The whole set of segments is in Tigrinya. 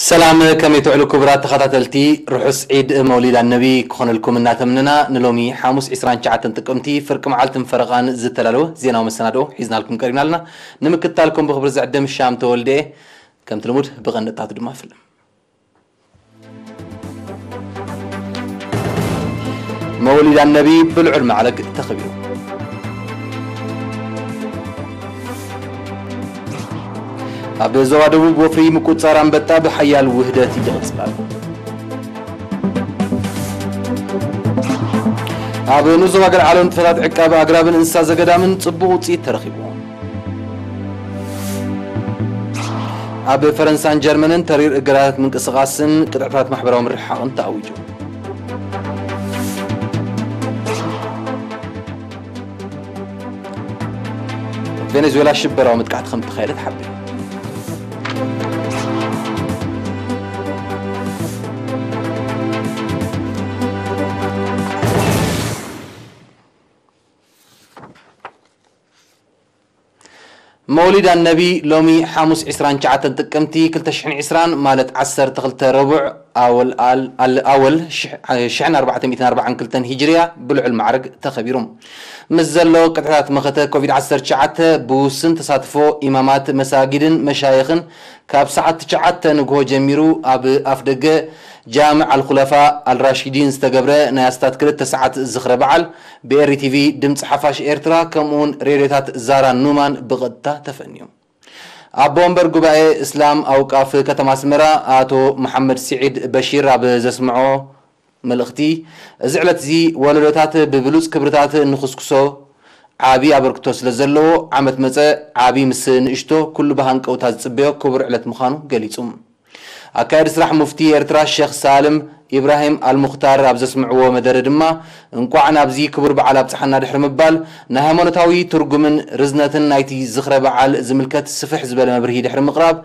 ሰላም፣ ከመይ ትውዕሉ ክቡራት ተኸታተልቲ? ርሑስ ዒድ መውሊድ ኣነቢ ክኾነልኩም እናተምነና፣ ንሎሚ ሓሙስ ዕስራን ትሽዓተን ጥቅምቲ ፍርቂ መዓልትን ፈረቓን ዝተዳለወ ዜናዊ መሰናድኦ ሒዝናልኩም ቀሪብና ኣለና። ንምክትታልኩም ብኽብሪ ዝዕድም ሻም ተወልደ እየ። ከምቲ ልሙድ ብቐንድታቱ ድማ ፍልም። መውሊድ ኣነቢ ብልዑል ማዕረግ ተኸቢሩ። ኣብ ዞባ ደቡብ ወፍሪ ምቁጽጻር ኣንበጣ ብሓያል ውህደት ይቕጽል ኣሎ። ኣብ ንኡስ ዞባ ገርዓሎ ንጥፈታት ዕቃበ ኣግራብን እንስሳ ዘገዳምን ጽቡቕ ውጽኢት ተረኺቡ። ኣብ ፈረንሳን ጀርመንን ተሪር እገዳታት ምንቅስቓስን ቅጥዕታት ማሕበራዊ ምርሕሓቕን ተኣዊጁ። ቬኔዙዌላ ሽበራዊ መጥቃዕቲ ከም እተኻየደ ተሓቢሩ። መውሊድ ኣነቢ ሎሚ ሓሙስ ዕስራን ትሽዓተን ጥቅምቲ ክልተ ሽሕን ዕስራን ማለት ዓሰርተ ክልተ ረቡዕ ኣወል ኣል-፣ ኣል-፣ ኣወል ሽሕ-፣ ሽሕን ኣርባዕተ ሚእትን ኣርባዓን ክልተን ሂጅርያ ብልዑል ማዕረግ ተኸቢሩ። ምስ ዘሎ ቅጥዕታት መኸተ ኮቪድ ዓሰርተ ትሽዓተ ብውሱን ተሳትፎ ኢማማት መሳጊድን መሻይኽን ካብ ሰዓት ትሽዓተ ንግሆ ጀሚሩ ኣብ ኣፍደገ ጃምዕ ኣልኹለፋ ኣልራሺዲን ዝተገብረ ናይ ኣስታት ክልተ ሰዓት ዝኽረ በዓል ብኤሪ ቲቪ፣ ድምፂ ሓፋሽ ኤርትራ ከምኡውን ሬድዮታት ዛራን ኑማን ብቐጥታ ተፈንዩ። ኣቦ ወንበር ጉባኤ እስላም ኣውቃፍ ከተማ ኣስመራ ኣቶ መሓመድ ስዒድ በሺር ኣብ ዘስምዖ መልእኽቲ፣ እዚ ዕለት እዚ ወለዶታት ብብሉጽ ክብርታት እንኽስክሶ ዓቢ ኣበርክቶ ስለ ዘለዎ፣ ዓመት መጸ ዓቢ ምስ ንእሽቶ ኩሉ ብሃንቀውታ ዝጽበዮ ክቡር ዕለት ምዃኑ ገሊጹ። ኣካየዲ ስራሕ ሙፍቲ ኤርትራ ሸኽ ሳልም ኢብራሂም ኣልሙኽታር ኣብ ዘስምዕዎ መደረ ድማ፣ እንቋዕ ናብዚ ክቡር በዓል ኣብጽሓና ድሕሪ ምባል፣ ንሃይማኖታዊ ትርጉምን ርዝነትን ናይቲ ዝኽረ በዓል ዝምልከት ስፍሕ ዝበለ መብርሂ ድሕሪ ምቕራብ፣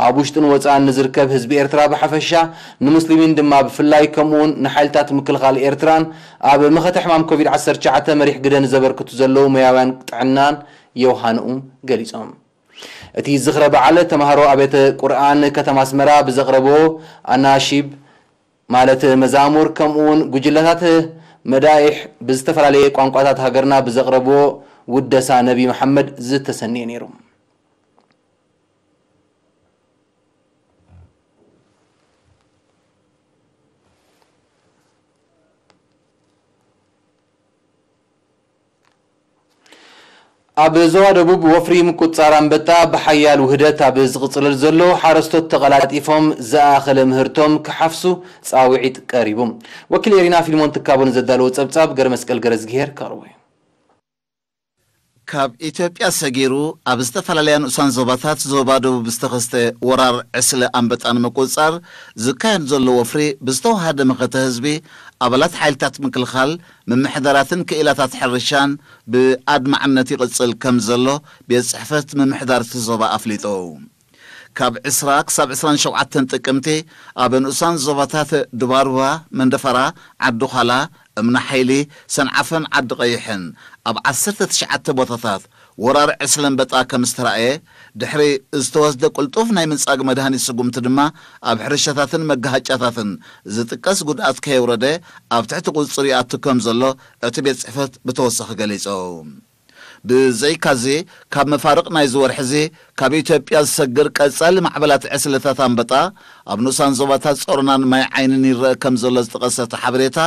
ኣብ ውሽጥን ወጻእን ንዝርከብ ህዝቢ ኤርትራ ብሓፈሻ፣ ንሙስሊሚን ድማ ብፍላይ፣ ከምኡውን ንሓይልታት ምክልኻል ኤርትራን ኣብ መኸተ ሕማም ኮቪድ ዓሰርተ ትሽዓተ መሪሕ ግደ ንዘበርክቱ ዘለዉ ሞያውያን ጥዕናን የውሃንኡ ገሊጾም። እቲ ዝኽረ በዓል ተምሃሮ ኣብያተ ቁርኣን ከተማ ኣስመራ ብዘቕረብዎ ኣናሺብ ማለት መዛሙር፣ ከምኡውን ጉጅለታት መዳኢሕ ብዝተፈላለየ ቋንቋታት ሃገርና ብዘቕረብዎ ውደሳ ነቢ መሓመድ ዝተሰንየ ነይሩ። ኣብ ዞባ ደቡብ ወፍሪ ምቁጽጻር ኣንበጣ ብሓያል ውህደት ኣብ ዝቕጽለሉ ዘሎ፣ ሓረስቶት ተቐላጢፎም ዝኣኸለ ምህርቶም ክሓፍሱ ጻውዒት ቀሪቡ። ወኪል ኤሪና ፊልሞን ትካቦ ንዘዳለዎ ጸብጻብ ገረመስቀል ገረዝግሄር ከቕርቦ እዩ። ካብ ኢትዮጵያ ሰጊሩ ኣብ ዝተፈላለያ ንኡሳን ዞባታት ዞባ ደቡብ ዝተኸስተ ወራር ዕስለ ኣንበጣ ንምቁጽጻር ዝካየድ ዘሎ ወፍሪ ብዝተዋሃደ መኸተ ህዝቢ፣ ኣባላት ሓይልታት ምክልኻል፣ ምምሕዳራትን ክኢላታት ሕርሻን ብኣድማዕነት ይቕጽል ከም ዘሎ ቤት ጽሕፈት ምምሕዳር እቲ ዞባ ኣፍሊጡ። ካብ ዕስራ ክሳብ ዕስራን ሸውዓተን ጥቅምቲ ኣብ ንኡሳን ዞባታት ድባርባ፣ መንደፈራ፣ ዓዲ ዃላ፣ እምኒ ሓይሊ፣ ሰንዓፈን ዓዲ ቀይሕን ኣብ ዓሰርተ ትሽዓተ ቦታታት ወራር ዕስለ ኣንበጣ ከም ዝተራእየ፣ ድሕሪ ዝተወስደ ቅልጡፍ ናይ ምንጻግ መድሃኒት ስጉምቲ ድማ ኣብ ሕርሻታትን መጋሃጫታትን ዝጥቀስ ጉድኣት ከየውረደ ኣብ ትሕቲ ቁጽጽር ይኣቱ ከም ዘሎ እቲ ቤት ጽሕፈት ብተወሳኺ ገሊጹ። ብዘይካዚ፣ ካብ መፋርቕ ናይዚ ወርሒ እዚ ካብ ኢትዮጵያ ዝሰግር ቀጻሊ ማዕበላት ዕስለታት ኣንበጣ ኣብ ንኡሳን ዞባታት ጾሮናን ማይ ዓይንን ይረአ ከም ዘሎ ዝጠቐሰ እቲ ሓበሬታ፣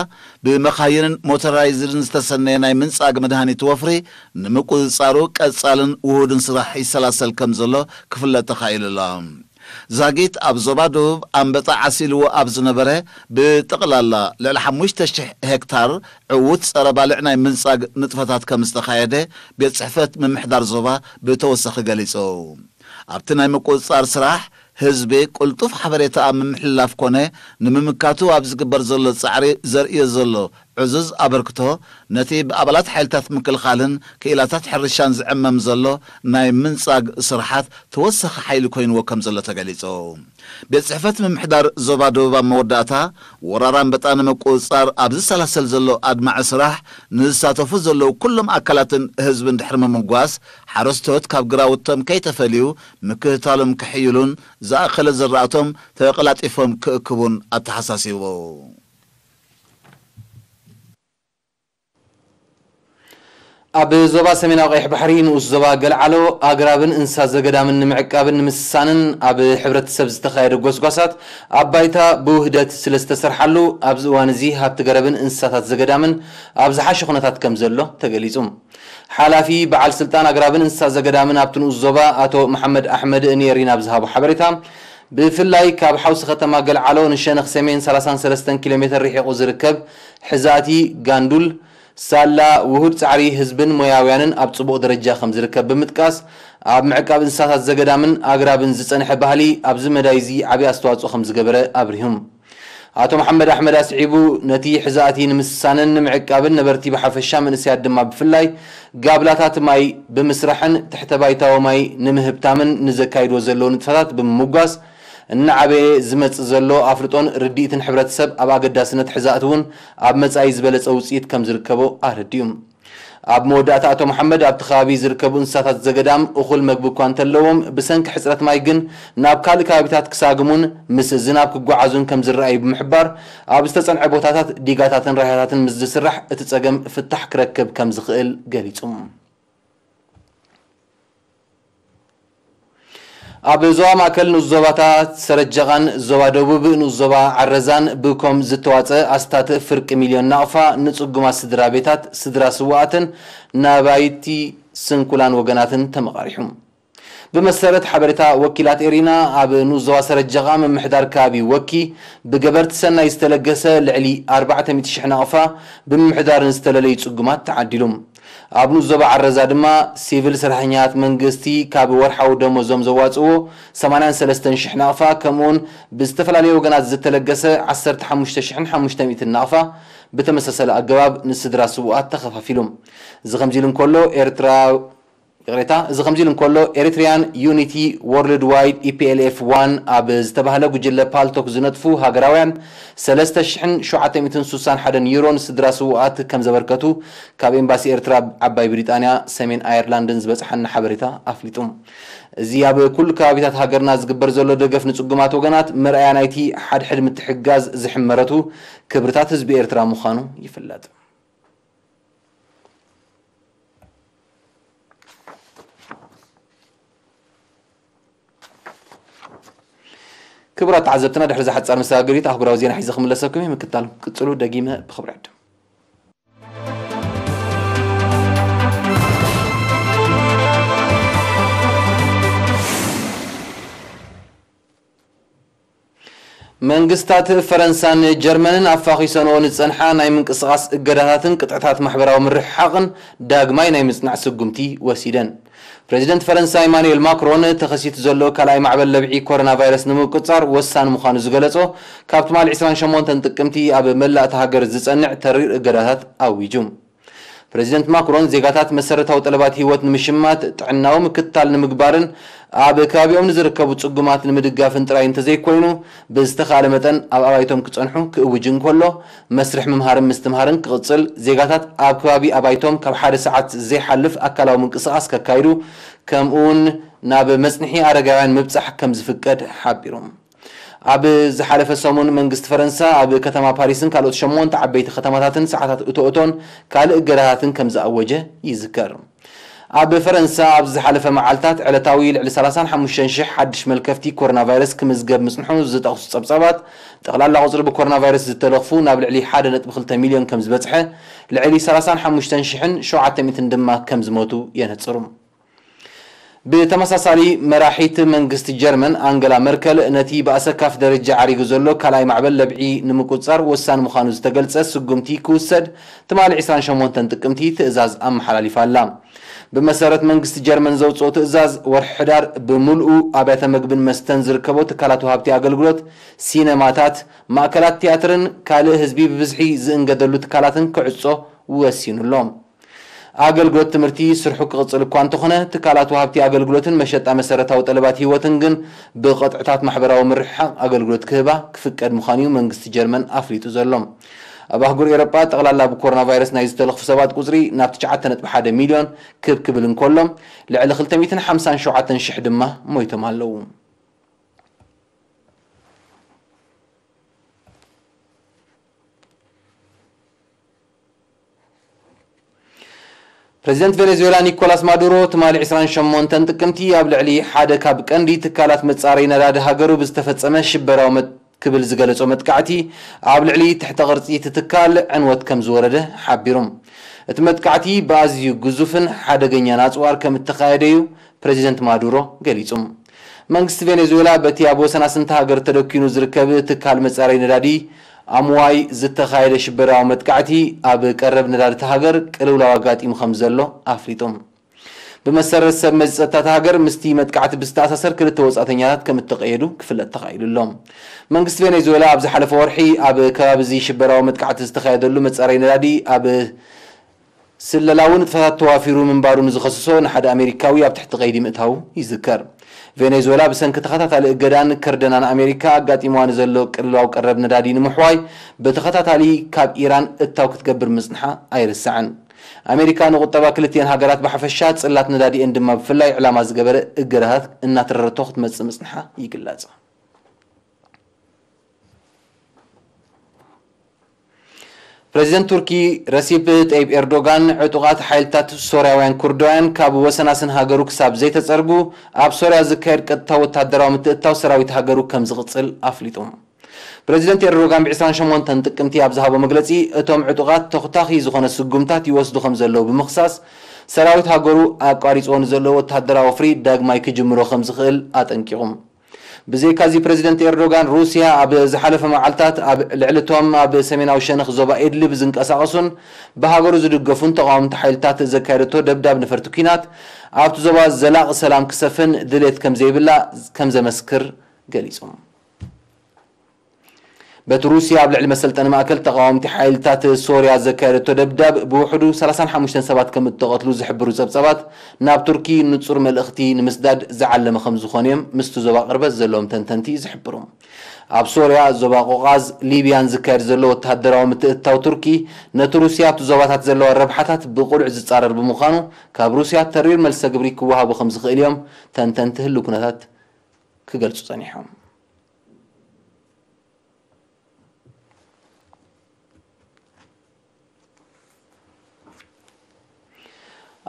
ብመኻይንን ሞተራይዝድን ዝተሰነየ ናይ ምንጻግ መድሃኒት ወፍሪ ንምቁጽጻሩ ቀጻልን ውሁድን ስራሕ ይሰላሰል ከም ዘሎ ክፍለጥ ተኻኢሉ ኣሎ። ዛጊት ኣብ ዞባ ደቡብ ኣንበጣ ዓሲልዎ ኣብ ዝነበረ ብጠቕላላ ልዕሊ ሓሙሽተ ሽሕ ሄክታር ዕዉት ጸረ ባልዕ ናይ ምንጻግ ንጥፈታት ከም ዝተኻየደ ቤት ጽሕፈት ምምሕዳር ዞባ ብተወሳኺ ገሊጹ። ኣብቲ ናይ ምቁጽጻር ስራሕ ህዝቢ ቅልጡፍ ሓበሬታ ኣብ ምምሕልላፍ ኮነ ንምምካቱ ኣብ ዝግበር ዘሎ ጻዕሪ ዘርእዮ ዘሎ ዕዙዝ ኣበርክቶ ነቲ ብኣባላት ሓይልታት ምክልኻልን ክኢላታት ሕርሻን ዝዕመም ዘሎ ናይ ምንጻግ ስርሓት ተወሳኺ ሓይሊ ኮይንዎ ከም ዘሎ ተገሊጹ። ቤት ጽሕፈት ምምሕዳር ዞባ ደቡብ ኣብ መወዳእታ፣ ወራር ኣንበጣ ንምቁጽጻር ኣብ ዝሰላሰል ዘሎ ኣድማዒ ስራሕ ንዝሳተፉ ዘለዉ ኩሎም ኣካላትን ህዝብን ድሕሪ ምምጓስ፣ ሓረስቶት ካብ ግራውቶም ከይተፈልዩ ምክትታሎም ክሕይሉን ዝኣኸለ ዝራእቶም ተቐላጢፎም ክእክቡን ኣተሓሳሲቡ። ኣብ ዞባ ሰሜናዊ ቀይሕ ባሕሪ ንኡስ ዞባ ገልዓሎ ኣግራብን እንስሳ ዘገዳምን ንምዕቃብን ንምስሳንን ኣብ ሕብረተሰብ ዝተኻየደ ጎስጓሳት ኣብ ባይታ ብውህደት ስለ ዝተሰርሓሉ ኣብዚ እዋን እዚ ሃብቲ ገረብን እንስሳታት ዘገዳምን ኣብ ዝሓሸ ኩነታት ከም ዘሎ ተገሊጹ። ሓላፊ በዓል ስልጣን ኣግራብን እንስሳ ዘገዳምን ኣብቲ ንኡስ ዞባ ኣቶ መሓመድ ኣሕመድ ንኤሪና ኣብ ዝሃቦ ሓበሬታ፣ ብፍላይ ካብ ሓውሲ ከተማ ገልዓሎ ንሸነኽ ሰሜን ሰላሳን ሰለስተን ኪሎ ሜትር ርሒቑ ዝርከብ ሕዛእቲ ጋንዱል ሳላ ውሁድ ጻዕሪ ህዝብን ሞያውያንን ኣብ ጽቡቕ ደረጃ ከም ዝርከብ ብምጥቃስ፣ ኣብ ምዕቃብ እንስሳታት ዘገዳምን ኣግራብን ዝጸንሐ ባህሊ ኣብዚ መዳይ እዚ ዓቢ ኣስተዋጽኦ ከም ዝገበረ ኣብሪሁ። ኣቶ መሓመድ ኣሕመድ ኣስዒቡ፣ ነቲ ሕዛእቲ ንምስሳንን ንምዕቃብን ነበርቲ ብሓፈሻ መንእሰያት ድማ ብፍላይ ጋብላታት ማይ ብምስራሕን ትሕተ ባይታዊ ማይ ንምህብታምን ንዘካይድዎ ዘለዉ ንጥፈታት ብምምጓስ፣ እናዓበየ ዝመጽእ ዘሎ ኣፍልጦን ርድኢትን ሕብረተሰብ ኣብ ኣገዳስነት ሕዛእቲ እውን ኣብ መጻኢ ዝበለጸ ውጽኢት ከም ዝርከቦ ኣረዲኡ። ኣብ መወዳእታ ኣቶ መሓመድ ኣብቲ ከባቢ ዝርከቡ እንስሳታት ዘገዳም እኹል መግቢ እኳ እንተለዎም ብሰንኪ ሕጽረት ማይ ግን ናብ ካልእ ከባቢታት ክሳግሙን ምስ ዝናብ ክጓዓዙን ከም ዝረኣዩ ብምሕባር ኣብ ዝተጸንዐ ቦታታት ዲጋታትን ራህያታትን ምስ ዝስራሕ እቲ ጸገም ፍታሕ ክረክብ ከም ዝኽእል ገሊጹ። ኣብ ዞባ ማእከል ንኡስ ዞባታት ሰረጀቓን ዞባ ደቡብ ንኡስ ዞባ ዓረዛን ብኮም ዝተዋጸ ኣስታት ፍርቂ ሚልዮን ናቕፋ ንጽጉማት ስድራ ቤታት፣ ስድራ ስውኣትን ናባይቲ ስንኩላን ወገናትን ተመቓሪሑ። ብመሰረት ሓበሬታ ወኪላት ኤሪና ኣብ ንኡስ ዞባ ሰረጀቓ ምምሕዳር ከባቢ ወኪ ብገበርቲ ሰናይ ዝተለገሰ ልዕሊ ኣርባዕተ ሚእቲ ሽሕ ናቕፋ ብምምሕዳርን ዝተለለዩ ጽጉማት ተዓዲሉ። ኣብ ንኡስ ዞባ ዓረዛ ድማ ሲቪል ሰራሕተኛታት መንግስቲ ካብ ወርሓዊ ደሞዞም ዘዋፅእዎ ሰማንያን ሰለስተን ሽሕ ናቕፋ፣ ከምኡውን ብዝተፈላለዩ ወገናት ዝተለገሰ ዓሰርተ ሓሙሽተ ሽሕን ሓሙሽተ ሚእትን ናቕፋ ብተመሳሰለ ኣገባብ ንስድራ ስውኣት ተኸፋፊሉ። እዚ ከምዚ ኢሉ እንከሎ፣ ኤርትራ፣ ይቕሬታ፣ እዚ ከምዚ ኢሉ እንከሎ፣ ኤሪትሪያን ዩኒቲ ወርልድ ዋይድ፣ ኢ ፒ ኤል ኤፍ ዋን፣ ኣብ ዝተባህለ ጉጅለ ፓልቶክ ዝነጥፉ ሃገራውያን ሰለስተ ሽሕን ሸውዓተ ሚእትን ሱሳን ሓደን ዩሮ ንስድራ ስውኣት ከም ዘበርከቱ ካብ ኤምባሲ ኤርትራ ኣብ ዓባይ ብሪጣንያ፣ ሰሜን ኣየርላንድን ዝበጽሓና ሓበሬታ ኣፍሊጡ። እዚ ኣብ ኩሉ ከባቢታት ሃገርና ዝግበር ዘሎ ደገፍ ንጽጉማት ወገናት መርኣያ ናይቲ ሓድሕድ ምትሕግጋዝ ዝሕመረቱ ክብርታት ህዝቢ ኤርትራ ምዃኑ ይፍለጥ። ክቡራት ተዓዘብትና፣ ድሕሪ እዛ ሓጻር መሰጋገሪት ኣህጉራዊ ዜና ሒዘ ክምለሰኩም እየ። ምክታል ክቅጽሉ ደጊመ ብኽብሪ ዕድም። መንግስታት ፈረንሳን ጀርመንን ኣፋኺሰንኦ ንዝጸንሓ ናይ ምንቅስቓስ እገዳታትን ቅጥዕታት ማሕበራዊ ምርሕሓቕን ዳግማይ ናይ ምጽናዕ ስጉምቲ ወሲደን። ፕረዚደንት ፈረንሳ ኢማኑኤል ማክሮን፣ ተኸሲቱ ዘሎ ካልኣይ ማዕበል ለብዒ ኮሮና ቫይረስ ንምቁጽጻር ወሳኒ ምዃኑ ዝገለጾ፣ ካብ ትማሊ ዕስራን ሸሞንተን ጥቅምቲ ኣብ መላእ እታ ሃገር ዝጸንዕ ተሪር እገዳታት ኣዊጁ። ፕረዚደንት ማክሮን፣ ዜጋታት መሰረታዊ ጠለባት ህይወት ንምሽማት፣ ጥዕናዊ ምክትታል ንምግባርን ኣብ ከባቢኦም ንዝርከቡ ጽጉማት ንምድጋፍን ጥራይ እንተዘይኮይኑ፣ ብዝተኻእለ መጠን ኣብ ኣባይቶም ክጸንሑ ክእውጅ እንከሎ፣ መስርሕ ምምሃርን ምስትምሃርን ክቕጽል፣ ዜጋታት ኣብ ከባቢ ኣባይቶም ካብ ሓደ ሰዓት ዘይሓልፍ ኣካላዊ ምንቅስቓስ ከካይዱ፣ ከምኡውን ናብ መጽንሒ ኣረጋውያን ምብጻሕ ከም ዝፍቀድ ሓቢሩ። ኣብ ዝሓለፈ ሰሙን መንግስቲ ፈረንሳ ኣብ ከተማ ፓሪስን ካልኦት ሸሞንተ ዓበይቲ ከተማታትን ሰዓታት እቶእቶን ካልእ እገዳታትን ከም ዝኣወጀ ይዝከር። ኣብ ፈረንሳ ኣብዚ ዝሓለፈ መዓልታት ዕለታዊ ልዕሊ ሰላሳን ሓሙሽተን ሽሕ ሓድሽ መልከፍቲ ኮሮና ቫይረስ ክምዝገብ ምጽንሑ ዝጠቕሱ ጸብጻባት፣ ጠቕላላ ቁጽሪ ብኮሮና ቫይረስ ዝተለኽፉ ናብ ልዕሊ ሓደ ነጥቢ ክልተ ሚልዮን ከም ዝበጽሐ፣ ልዕሊ ሰላሳን ሓሙሽተን ሽሕን ሸውዓተ ሚእትን ድማ ከም ዝሞቱ የነጽሩ። ብተመሳሳሊ፣ መራሒት መንግስቲ ጀርመን ኣንገላ መርከል ነቲ ብኣሰካፊ ደረጃ ዓሪጉ ዘሎ ካልኣይ ማዕበል ለብዒ ንምቁጽጻር ወሳኒ ምዃኑ ዝተገልጸ ስጉምቲ ክውሰድ ትማሊ ዕስራን ሸሞንተን ጥቅምቲ ትእዛዝ ኣመሓላሊፋ ኣላ። ብመሰረት መንግስቲ ጀርመን ዘውፅኦ ትእዛዝ፣ ወርሒ ሕዳር ብምልኡ ኣብያተ መግብን መስተን ዝርከቦ ትካላት ወሃብቲ ኣገልግሎት፣ ሲነማታት፣ ማእከላት ቲያትርን ካልእ ህዝቢ ብብዝሒ ዝእንገደሉ ትካላትን ክዕጾ ወሲኑ ኣሎ። ኣገልግሎት ትምህርቲ ስርሑ ክቕጽል እኳ እንተኾነ፣ ትካላት ወሃብቲ ኣገልግሎትን መሸጣ መሰረታዊ ጠለባት ህይወትን ግን ብቐጥዕታት ማሕበራዊ ምርሕሓቕ ኣገልግሎት ክህባ ክፍቀድ ምዃኑ እዩ መንግስቲ ጀርመን ኣፍሊጡ ዘሎ። ኣብ ኣህጉር ኤውሮጳ፣ ጠቕላላ ብኮሮና ቫይረስ ናይ ዝተለኽፉ ሰባት ቁጽሪ ናብ ትሽዓተ ነጥቢ ሓደ ሚልዮን ክብ ክብል እንከሎ፣ ልዕሊ ክልተ ሚእትን ሓምሳን ሸውዓተን ሽሕ ድማ ሞይቶም ኣለዉ። ፕረዚደንት ቬኔዙዌላ ኒኮላስ ማዱሮ ትማሊ ዕስራን ሸሞንተን ጥቅምቲ ኣብ ልዕሊ ሓደ ካብ ቀንዲ ትካላት መጻረዪ ነዳዲ ሃገሩ ብዝተፈጸመ ሽበራዊ መጥ-፣ ክብል ዝገለጾ መጥቃዕቲ፣ ኣብ ልዕሊ ትሕተ ቅርጺ እቲ ትካል ዕንወት ከም ዝወረደ ሓቢሩ። እቲ መጥቃዕቲ ብኣዝዩ ግዙፍን ሓደገኛን ኣጽዋር ከም እተኻየደ እዩ ፕረዚደንት ማዱሮ ገሊጹ። መንግስቲ ቬኔዙዌላ በቲ ኣብ ወሰናስንቲ ሃገር ተደኪኑ ዝርከብ ትካል መጻረዪ ነዳዲ ኣምዋይ ዝተኻየደ ሽበራዊ መጥቃዕቲ፣ ኣብ ቀረብ ነዳዲ እታ ሃገር ቅልውላው ኣጋጢሙ ከም ዘሎ ኣፍሊጡ። ብመሰረት ሰብ መዚ ጸጥታ እታ ሃገር፣ ምስቲ መጥቃዕቲ ብዝተኣሳሰር ክልተ ወጻእተኛታት ከም እተቐየዱ ክፍለጥ ተኻኢሉ ኣሎ። መንግስቲ ቬኔዙዌላ ኣብ ዝሓለፈ ወርሒ ኣብ ከባቢ እዚ ሽበራዊ መጥቃዕቲ ዝተኻየደሉ መጻረዪ ነዳዲ ኣብ ስለላዊ ንጥፈታት ተዋፊሩ ምንባሩ ንዝኸሰሶ ንሓደ ኣሜሪካዊ ኣብ ትሕቲ ቀይዲ ምእታዉ ይዝከር። ቬኔዙዌላ ብሰንኪ ተኸታታሊ እገዳን ክርደናን ኣሜሪካ ኣጋጢምዋ ንዘሎ ቅልውላው ቀረብ ነዳዲ ንምሕዋይ ብተኸታታሊ ካብ ኢራን እታው ክትገብር ምጽንሓ ኣይርሳዕን። ኣሜሪካ ንቁጠባ ክልቲኤን ሃገራት ብሓፈሻ፣ ጽላት ነዳዲኤን ድማ ብፍላይ ዕላማ ዝገበረ እገዳታት እናተረረቶ ክትመጽእ ምጽንሓ ይግለጽ። ፕረዚደንት ቱርኪ ረሲፕ ጠይብ ኤርዶጋን፣ ዕጡቓት ሓይልታት ሶርያውያን ኩርዳውያን ካብ ወሰናስን ሃገሩ ክሳብ ዘይተጸርጉ፣ ኣብ ሶርያ ዝካየድ ቀጥታ ወታደራዊ ምትእትታው ሰራዊት ሃገሩ ከም ዝቕጽል ኣፍሊጡ። ፕረዚደንት ኤርዶጋን ብዕስራን ሸሞንተን ጥቅምቲ ኣብ ዝሃቦ መግለጺ፣ እቶም ዕጡቓት ተኹታኺ ዝኾነ ስጉምታት ይወስዱ ከም ዘለዉ ብምኽሳስ፣ ሰራዊት ሃገሩ ኣቋሪጽዎ ንዘሎ ወታደራዊ ወፍሪ ዳግማይ ክጅምሮ ከም ዝኽእል ኣጠንቂቑ። ብዘይካዚ፣ ፕረዚደንት ኤርዶጋን፣ ሩስያ ኣብ ዝሓለፈ መዓልታት ኣብ ልዕሊ እቶም ኣብ ሰሜናዊ ሸነኽ ዞባ ኢድሊብ ዝንቀሳቐሱን ብሃገሩ ዝድገፉን ተቓወምቲ ሓይልታት ዘካየደቶ ደብዳብ ነፈርቲ ኲናት፣ ኣብቲ ዞባ ዘላቒ ሰላም ክሰፍን ድሌት ከም ዘይብላ ከም ዘመስክር ገሊጹ። በቲ ሩስያ ኣብ ልዕሊ መሰልጠኒ ማእከል ተቓወምቲ ሓይልታት ሶርያ ዘካየደቶ ደብዳብ፣ ብውሕዱ ሰላሳን ሓሙሽተን ሰባት ከም እተቐትሉ ዝሕብሩ ጸብጻባት፣ ናብ ቱርኪ ንጹር መልእኽቲ ንምስዳድ ዝዓለመ ከም ዝኾነ እዮም ምስቲ ዞባ ቅርበት ዘለዎም ተንተንቲ ዝሕብሩ። ኣብ ሶርያ፣ ዞባ ቆቃዝ፣ ሊብያን ዝካየድ ዘሎ ወተሃደራዊ ምትእትታው ቱርኪ፣ ነቲ ሩስያ ኣብቲ ዞባታት ዘለዋ ረብሓታት ብቕሉዕ ዝጻረር ብምዃኑ፣ ካብ ሩስያ ተሪር መልሰ ግብሪ ክወሃቦ ከም ዝኽእል እዮም ተንተንቲ ህሉው ኩነታት ክገልጹ ጸኒሖም።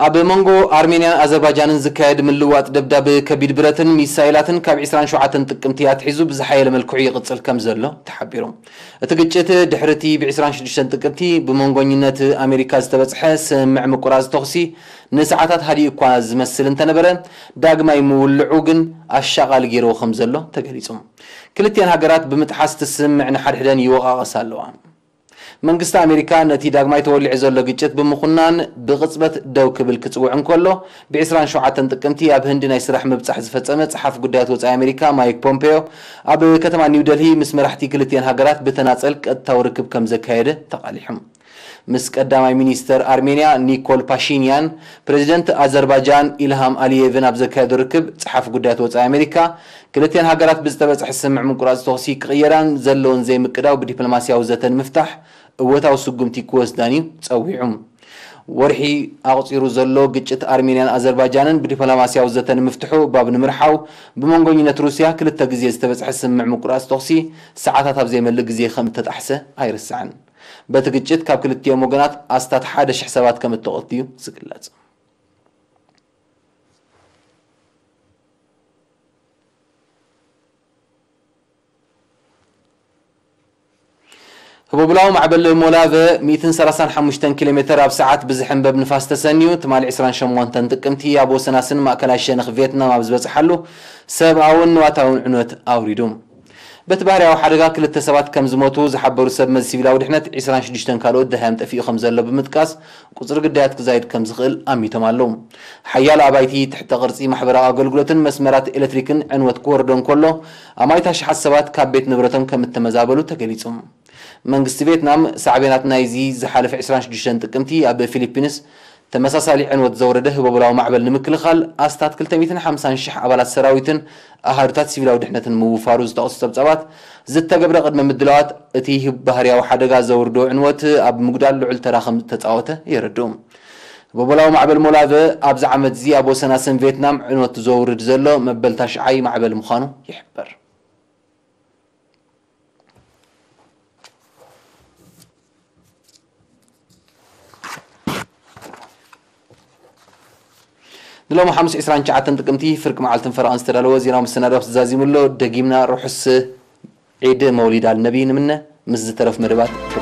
ኣብ መንጎ ኣርሜንያን ኣዘርባጃንን ዝካየድ ምልዋጥ ደብዳብ ከቢድ ብረትን ሚሳይላትን ካብ ዕስራን ሸውዓተን ጥቅምቲ ኣትሒዙ ብዝሓየለ መልክዑ ይቕጽል ከም ዘሎ ተሓቢሩ። እቲ ግጭት ድሕሪ እቲ ብ ዕስራን ሽዱሽተን ጥቅምቲ ብመንጎኝነት ኣሜሪካ ዝተበጽሐ ስምምዕ ምቁራጽ ተኹሲ ንሰዓታት ሃዲኡ እኳ ዝመስል እንተነበረ፣ ዳግማይ ምውልዑ ግን ኣሻቓሊ ገይርዎ ከም ዘሎ ተገሊጹ። ክልቲኣን ሃገራት ብምጥሓስ እቲ ስምምዕ ንሓድሕደን ይወቓቐሳ ኣለዋ። መንግስቲ ኣሜሪካ ነቲ ዳግማይ ተወሊዑ ዘሎ ግጭት ብምኹናን ብቕጽበት ደው ክብል ክጽውዕ እንከሎ፣ ብ ዕስራን ሸውዓተን ጥቅምቲ ኣብ ህንዲ ናይ ስራሕ ምብጻሕ ዝፈጸመ ጸሓፊ ጉዳያት ወጻኢ ኣሜሪካ ማይክ ፖምፔዮ ኣብ ከተማ ኒው ደልሂ ምስ መራሕቲ ክልቲኣን ሃገራት ብተናጸል ቀጥታዊ ርክብ ከም ዘካየደ ተቓሊሑ። ምስ ቀዳማይ ሚኒስተር ኣርሜንያ ኒኮል ፓሺንያን፣ ፕረዚደንት ኣዘርባጃን ኢልሃም ኣሊየቭን ኣብ ዘካየዶ ርክብ፣ ጸሓፊ ጉዳያት ወጻኢ ኣሜሪካ፣ ክልቲኣን ሃገራት ብዝተበጽሐ ስምምዕ ምቁራጽ ተኹሲ ክቕየራን ዘለወን ዘይምቅዳው ብዲፕሎማስያዊ ዘተ ንምፍታሕ እወታዊ ስጉምቲ ክወስዳን እዩ ጸዊዑ። ወርሒ ኣቑጺሩ ዘሎ ግጭት ኣርሜንያን ኣዘርባጃንን ብዲፕሎማስያዊ ዘተ ንምፍትሑ ባብ ንምርሓው ብመንጎኝነት ሩስያ ክልተ ግዜ ዝተበጽሐ ስምምዕ ምቁራጽ ተኹሲ ሰዓታት ኣብ ዘይመልእ ግዜ ከም እተጣሕሰ ኣይርሳዕን። በቲ ግጭት ካብ ክልቲኦም ወገናት ኣስታት ሓደ ሽሕ ሰባት ከም እተቐትሉ እዩ ዝግለጽ። ህቦብላዊ ማዕበል ሞላቨ ሚእትን ሰላሳን ሓሙሽተን ኪሎ ሜተር ኣብ ሰዓት ብዝሕንበብ ንፋስ ተሰንዩ፣ ትማሊ ዕስራን ሸሞንተን ጥቅምቲ ኣብ ወሰናስን ማእከላይ ሸነኽ ቪየትናም ኣብ ዝበጽሓሉ፣ ሰብኣውን ንዋታውን ዕንወት ኣውሪዱ። በቲ ባህርያዊ ሓደጋ ክልተ ሰባት ከም ዝሞቱ ዝሓበሩ ሰብ መዚ ሲቪላዊ ድሕነት፣ ዕስራን ሽዱሽተን ካልኦት ደሃዮም ጠፊኡ ከም ዘሎ ብምጥቃስ፣ ቁጽሪ ግዳያት ክዛይድ ከም ዝኽእል ኣሚቶም ኣለዉ። ሓያሎ ኣባይቲ፣ ትሕተ ቅርጺ ማሕበራዊ ኣገልግሎትን መስመራት ኤሌክትሪክን ዕንወት ክወርዶ እንከሎ፣ ኣማኢት ኣሽሓት ሰባት ካብ ቤት ንብረቶም ከም እተመዛበሉ ተገሊጹ። መንግስቲ ቬትናም፣ ሳዕቤናት ናይዚ ዝሓለፈ ዕስራን ሽዱሽተን ጥቅምቲ ኣብ ፊሊፒንስ ተመሳሳሊ ዕንወት ዘውረደ ህቦቦላዊ ማዕበል ንምክልኻል፣ ኣስታት ክልተ ሚእትን ሓምሳን ሽሕ ኣባላት ሰራዊትን ኣሃዱታት ሲቪላዊ ድሕነትን ምውፋሩ ዝጠቕሱ ጸብጻባት፣ ዝተገብረ ቅድመ ምድላዋት እቲ ባህርያዊ ሓደጋ ዘውርዶ ዕንወት ኣብ ምጉዳል ልዑል ተራ ከም ዝተጻወተ የረድኡ። ህቦቦላዊ ማዕበል ሞላቨ ኣብዚ ዓመት እዚ ኣብ ወሰናስን ቬትናም ዕንወት ዘውርድ ዘሎ መበል ታሽዓይ ማዕበል ምዃኑ ይሕበር። ንሎሚ ሓሙስ ዕስራን ትሽዓተን ጥቅምቲ ፍርቂ መዓልትን ፈረቓን ዝተዳለወ ዜናዊ መሰናዶ ተዛዚሙ ኣሎ። ደጊምና ርሑስ ዒድ መውሊድ ኣልነቢ ንምነ። ምስ ዝተረፍ መደባት